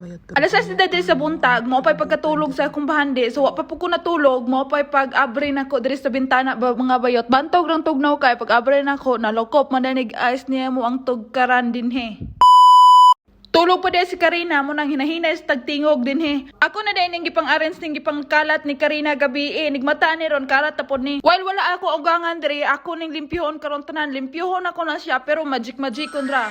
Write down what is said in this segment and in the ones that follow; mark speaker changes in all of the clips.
Speaker 1: Alas 6 na diri sa buntag, mao pa'y pagkatulog sa akong bahandi. So wa pa po ko natulog, mao pa'y pag-abri nako diri sa bintana ba, mga bayot. Bantog rang tugnaw kay pag-abri nako nalokop man danig ice niya mo ang tugkaran dinhi. Tulog pa diay si Karina mo nang hinahinay sa tagtingog dinhi. Ako na din ning gipang arrange ning gipang kalat ni Karina gabi eh. Nigmata ni ron kalat tapod ni. While wala ako ugangan diri, ako ning limpyuhon karon tanan. Limpyuhon ako na siya pero magic magic ra.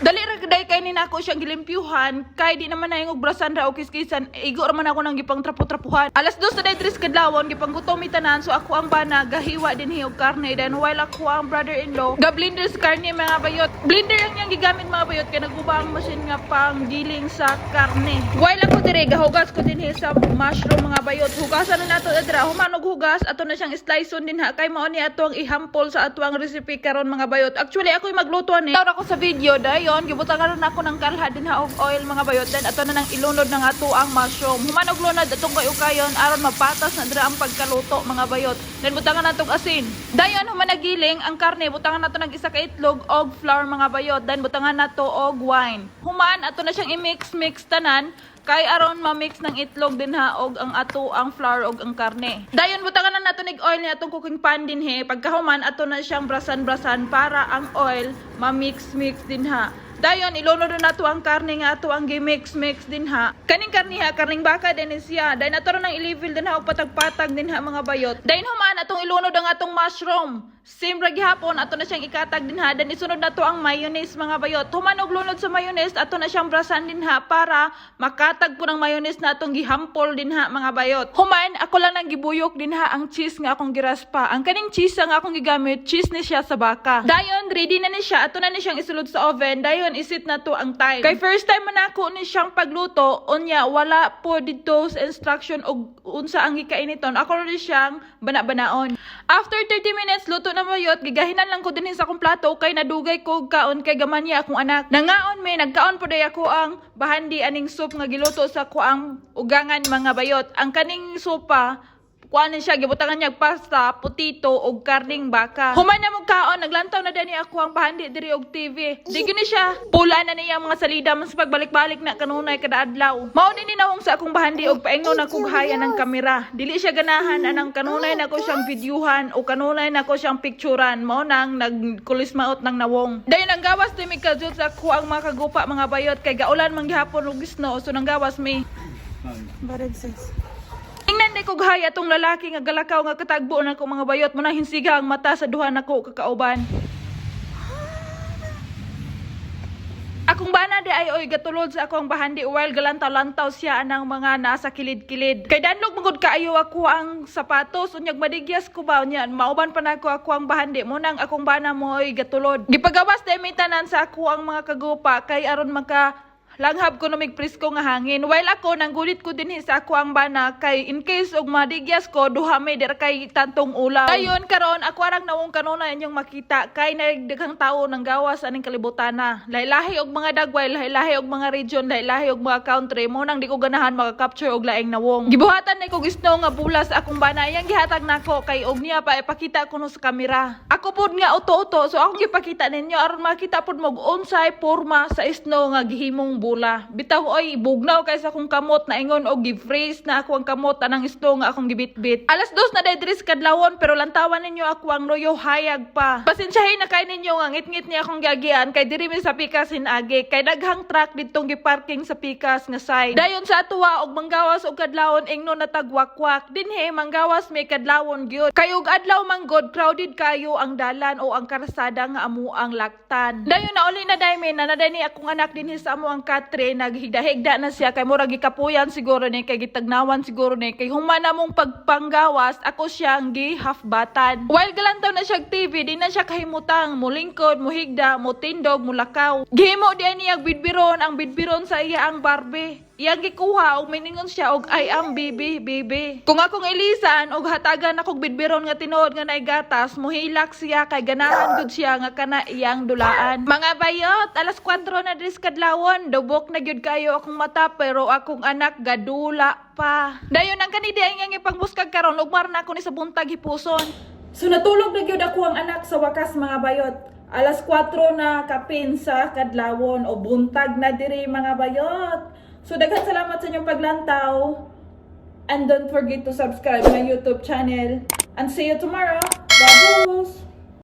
Speaker 1: Dali ra day kay ni nako siyang gilimpyuhan kay di naman na og brasan ra o kiskisan, igo ra man ako nang gipang trapo-trapuhan. Alas 2 na day diri sa kadlawon, gipanggutom mi tanan, so ako ang bana gahiwa din og karne, then while ako ang brother-in-law ga blender sa karne, mga bayot. Blender ang iyang gigamit, mga bayot, kay naguba ang machine nga pang giling sa karne. While ako dire gahugas ko dinhi sa mushroom, mga bayot. Hugasan na nato adra, human og hugas, ato na siyang slice din ha, kay mao ni ato ang ihampol sa ato ang recipe karon, mga bayot. Actually, ako'y magluto ani. Tawag ako sa video, dayon gibutangan na ako ng kalha din ha og oil, mga bayot, then ato na nang ilunod ng ato ang mushroom. Human og lunod, atong kayukayon aron mapatas na dira ang pagkaluto, mga bayot. Then butangan natong asin. Dayon, human nagiling ang karne, butangan nato ng isa ka itlog og flour, mga bayot. Then butangan nato og wine. Human ato na siyang i-mix mix tanan kay aron ma-mix ng itlog din ha og ang ato ang flour og ang karne. Dayon butangan na nato nig oil ni atong cooking pan din he. Pagkahuman, ato na siyang brasan-brasan para ang oil ma-mix mix din ha. Dayon ilunod na nato ang karne nga ato ang gi-mix mix din ha. Kaning karne ha, karning baka din ni siya. Dayon ato ra nang i-level din ha og patag-patag din ha, mga bayot. Dayon human atong ilunod ang atong mushroom. Same ra gihapon, ato na siyang ikatag din ha. Then isunod na to ang mayonnaise, mga bayot. Human og lunod sa mayonnaise, ato na siyang brasan din ha para makatag po ng mayonnaise na atong gihampol din ha, mga bayot. Human, ako lang nang gibuyok din ha ang cheese nga akong giraspa. Ang kaning cheese nga akong gigamit, cheese ni siya sa baka. Dayon ready na ni siya, ato na ni siyang isulod sa oven. Dayon isit na to ang time. Kay first time man ako ni siyang pagluto, unya wala po dito sa instruction og unsa ang gikainiton. Ako rin siyang bana-banaon. After 30 minutes, luto na mayot, gigahinan lang ko din sa akong plato kay nadugay ko kaon kay gamanya akong anak. Nangaon may nagkaon po day ako ang bahandi aning soup nga giluto sa ko ang ugangan, mga bayot. Ang kaning sopa, kuan ni siya, gibutangan niya og pasta, putito og karning baka. Human na mo kaon, naglantaw na dani ako ang bahandi diri og TV. Di gini siya. Pula na niya ang mga salida mas pagbalik-balik na kanunay kada adlaw. Mao ni ninawong sa akong bahandi og paingnon ako haya ng kamera. Dili siya ganahan anang kanunay nako siyang videohan o kanunay nako siyang picturean. Mao nang nagkulismaot ng nawong. Dayon ang gawas mi kajut sa ako ang mga kagupa, mga bayot, kay gaulan man gihapon og snow, so nang gawas mi.
Speaker 2: Bared sis.
Speaker 1: Tingnan di ko gahaya tong lalaki nga galakaw nga katagbo na ko, mga bayot, mo na hinsiga ang mata sa duha nako kakauban. Akong bana di ay oy gatulod sa akong bahandi while galantaw-lantaw siya anang mga nasa kilid-kilid. Kay danlog magud kaayo ako ang sapatos, unyag madigyas ko ba, unya mauban pa nako ako ang bahandi mo nang akong bana mo oy gatulod. Gipagawas di mi tanan sa ako ang mga kagupa kay aron maka langhab ko namig presko nga hangin. While ako, nanggulit ko din sa ako ang bana kay in case og madigyas ko, duha may dira kay tantong ulaw. Dayon karon ako arang nawong kanunay inyong makita kay nagdaghang tao nang gawas aning kalibutana. Lahi-lahi og mga dagway, lahi-lahi og mga region, lahi-lahi og mga country mo nang di ko ganahan maka-capture og laing nawong. Gibuhatan ni ko snow nga bula sa akong bana, iyang gihatag nako kay og niya pa ipakita ko no sa kamera. Ako pod nga uto-uto, so akong gipakita ninyo aron makita pod mo og unsay porma sa snow nga gihimong bula. Bitaw oy bugnaw kay sa akong kamot, naingon og gi-freeze na ako ang kamot anang snow nga akong gibitbit. Alas 2 na day diri sa kadlawon pero lantawan ninyo ako ang loyo hayag pa. Pasensyahin na kay ninyo nga ngit-ngit niya akong giagian kay diri mi sa pikas hinagi kay daghang truck ditong giparking sa pikas nga side. Dayon sa atuwa og manggawas og kadlawon, ingno na tagwakwak. Dinhi manggawas may kadlawon gyud. Kay og adlaw manggod crowded kayo ang dalan o ang karsada nga amo ang laktan. Dayon na uli na daymi na na ni akong anak dinhi sa amo ang katre, naghigda-higda na siya kay murag gikapuyan siguro ni kay gitagnawan siguro ni kay human na mong pagpanggawas, ako siyang gi-halfbatan. While galantaw na siya og TV, di na siya kahimutang, mulingkod, muhigda, mutindog, mulakaw. Gihimo di niya bidbiron, ang bidbiron sa iya ang Barbie. Iyang gikuha og miningon siya og "I am baby, baby." Kung akong ilisan og hatagan akong bidbiron nga tinuod nga naay gatas, muhilak siya kay ganahan gud siya nga kana iyang dulaan. Mga bayot, alas 4 na diri sa kadlawon, dubok na gyud kayo akong mata pero akong anak gadula pa. Dayon ang kanidi ang iyang ipangbuskag karon, ugmar na ako ni sa buntag hipuson. So natulog na gyud ako ang anak sa wakas, mga bayot. Alas 4 na kapin sa kadlawon o buntag na diri, mga bayot. So daghan salamat sa inyong paglantaw. And don't forget to subscribe my YouTube channel. And see you tomorrow. Babus!